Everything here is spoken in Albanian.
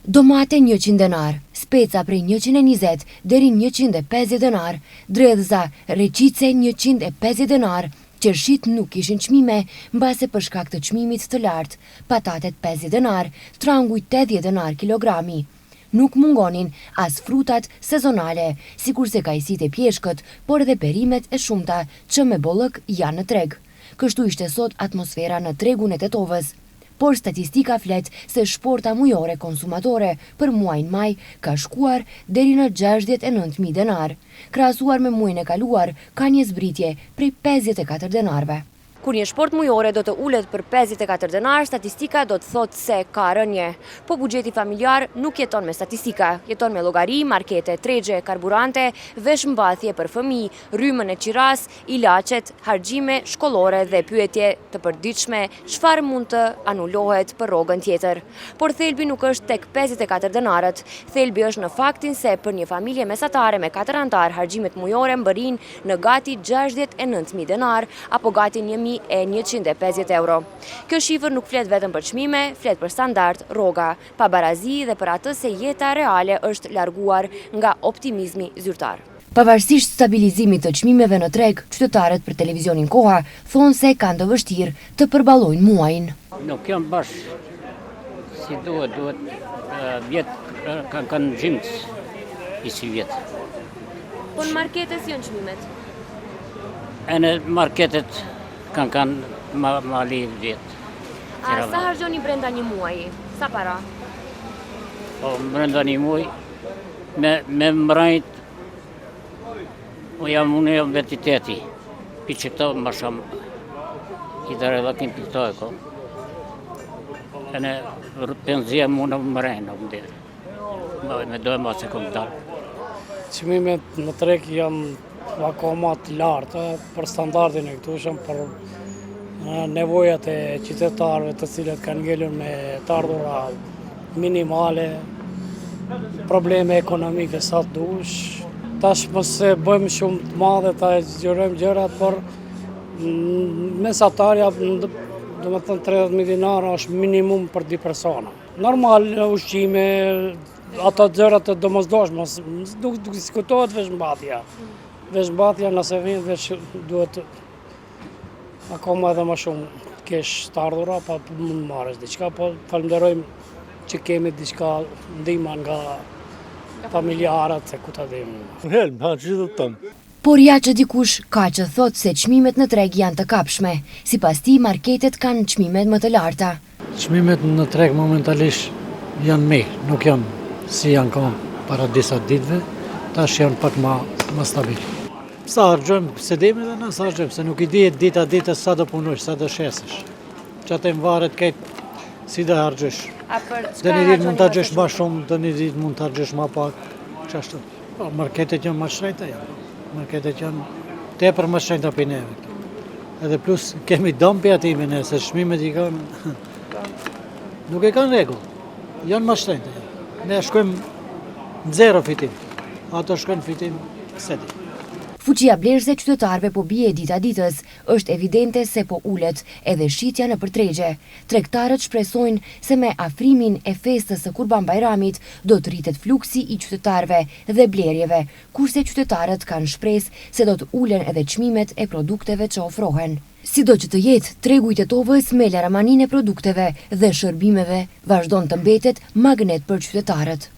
Domate 100 denarë, speca prej 120 deri 150 denarë, dredhëza, reçice 150 denarë, qershitë nuk kishin çmime, mbase për shkak të çmimit të lartë, patatet 50 denarë, tranguj 80 denarë kilogrami. Nuk mungonin as frutat sezonale, sikurse kajsitë e pjeshkët, por edhe perimet e shumta që me bollëk janë në treg. Kështu ishte sot atmosfera në tregun e Tetovës. Por statistika flet se shporta mujore konsumatore për muajin maj ka shkuar deri në 69.000 denarë. Krahasuar me muajin e kaluar, ka një zbritje prej 54 denarëve. Kur një shportë mujore do të ulet për 54 denarë, statistika do të thotë se ka rënie. Po buxheti familjar nuk jeton me statistika, jeton me llogari, markete, tregje, karburante, veshmbathje për fëmijë, rrymën e qirasë, ilaçet, harxhime shkollore dhe pyetje të përditshme çfarë mund të anulohet për rrogën tjetër. Por thelbi nuk është tek 54 denarët. Thelbi është në faktin se për një familje mesatare me 4 anëtarë harxhimet mujore mbërrijnë në gati 69.000 denarë apo gati 1150 euro. Kjo shifër nuk flet vetëm për çmime, flet për standard, rroga, pabarazi dhe për atë se jeta reale është larguar nga optimizmi zyrtar. Pavarësisht stabilizimit të çmimeve në treg, qytetarët për televizionin Koha thonë se kanë të vështirë të përballojnë muajin. Nuk janë bash si duhet, duhet vjet kanë kanë gjimtë i si vjet. Po në markete si janë çmimet? E në marketet kanë kanë ma, ma lirë vjet. A sa harxhoni brenda një muaji? Sa para? Po brenda një muaj me me mbrajt po jam unë jam vetiteti. Pi që këto më shumë i dërë edhe kim për këto e ko. E në penzia mu në mrejnë, në mderë. Me dojë ma se kom dalë. Çmimet në treg janë akoma të larta për standardin e këtushëm, për nevojat e qytetarëve të cilët kanë ngelur me të ardhura minimale, probleme ekonomike sa të dush. Tash mos e bëjmë shumë të madhe ta zgjerojmë gjërat, por mesatarja, domethënë 30.000 dinara është minimum për dy persona. Normal, ushqime, ato gjërat të domosdoshme, nuk diskutohet veshmbathja. Veshmbathja nëse vjen veç duhet akoma edhe më shumë të kesh të ardhura, pa mund marrësh diçka, po falënderojmë që kemi diçka ndihma nga familjarët se ku ta dimë. Helm, ha, që të tëmë. Por ja që dikush ka që thotë se çmimet në treg janë të kapshme. Sipas tij, marketet kanë çmimet më të larta. Çmimet në treg momentalisht janë mirë, nuk janë si janë kanë para disa ditëve, tash janë pak ma, ma stabil. Sa harxhojmë, se dimi dhe na sa harxhojmë, se nuk i dihet dita ditës sa do punojsh, sa do shesësh. Që atë më varet krejt si do harxhosh. A për Do një ditë mund të harxhosh ma shumë, do një ditë mund të harxhosh ma pak, qashtu. Po, marketet janë ma shtrenjta janë. Marketet janë tepër ma shtrenjta për neve. Edhe plus kemi dëm për atime ne, se çmimet i kanë... Nuk e kanë rregull. Janë ma shtrenjta. Ne shkojmë në zero fitim. Ato shkojnë fitim, se di. Fuqia blerëse qytetarëve po bie dita ditës, është evidente se po ulet edhe shitja nëpër tregje. Tregtarët shpresojnë se me afrimin e festës së Kurban Bajramit do të rritet fluksi i qytetarëve dhe blerjeve, kurse qytetarët kanë shpresë se do të ulen edhe çmimet e produkteve që ofrohen. Sido që të jetë, tregu i Tetovës me laramaninë e produkteve dhe shërbimeve vazhdon të mbetet magnet për qytetarët.